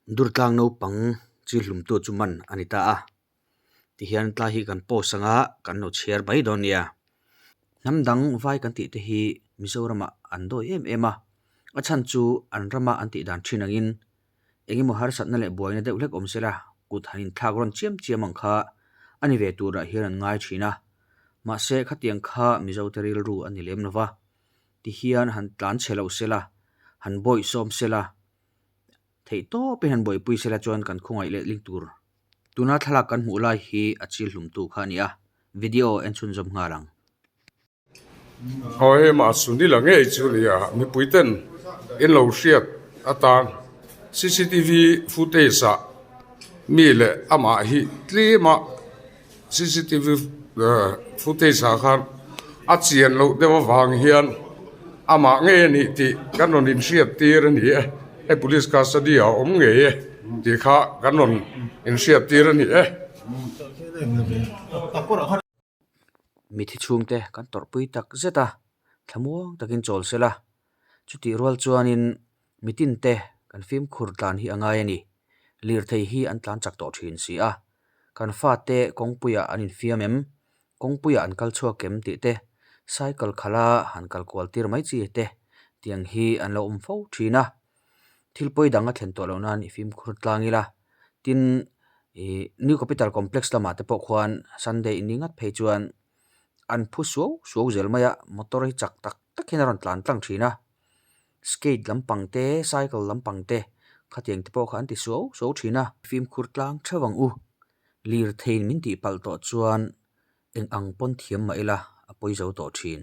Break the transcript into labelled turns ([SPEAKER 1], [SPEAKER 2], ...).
[SPEAKER 1] Durtlang naupang chil hlumtu chu man a ni ta a. Tihian tlai hi kan post anga kan lo chhiar mai dawn nia. Hnam dang vai kan tih te hi Mizoramah an dawi em em a, a chhan chu an rama an tih dan thin angin engemaw harsatna leh buaina deuh hlek awm sela kut han inthlak rawn chiam chiam ang kha a ni ve turah hian an ngai thin a. Mahse khatiang kha Mizote rilru a ni lem lova, tihian han tlan chhe lo sela, han bawihsawm sela, Theih tawpin han buaipui sela chuan kan khawngaih leh ling tur. Tuna thlalak kan hmuh lai hi a chil hlumtu kha a ni a, video en chhunzawm nghal ang.
[SPEAKER 2] Aw hei mah Sunil a ngei chu nia mipui ten in lo hriat atan cctv footage ah mi leh amah hi tlem a Cctv footage ah khan a chian loh deuh avang hian amah ngei a nih tih kan rawn inhriat tir a ni e hei police custody ah a awm ngei e tih kha kan rawn inhriat tir a ni e.
[SPEAKER 1] Mithi chhungte kan tawrhpui tak zet a, thlamuang takin chawl se la, chutih rual chuanin mitinte kan fimkhur tlan hi a ngai a ni. Lirthei hi an tlan chak tawh thin si a, kan fate kawngpuiah an infiam em, kawngpuiah an kal chhuak em tih te, cycle khala han kal kual tir mai chi te tiang hi an lo awm fo thin a. Thil pawi dang a thlen tawh loh nan i fimkhur tlang ila, tin ih New Capital Complex lamah te pawh khuan Sunday ni ngat phei chuan an phu suau suau zel mai a, motor hi chak tak tak hian a rawn tlan tlang thin a. Skate lampang te cycle lampang te khatiang te pawh kha an ti suau suau thin a. Fimkhur tlang theuh ang u, lirthei min tih palh tawh chuan eng ang pawn thiam mah ila a pawi zo tawh thin.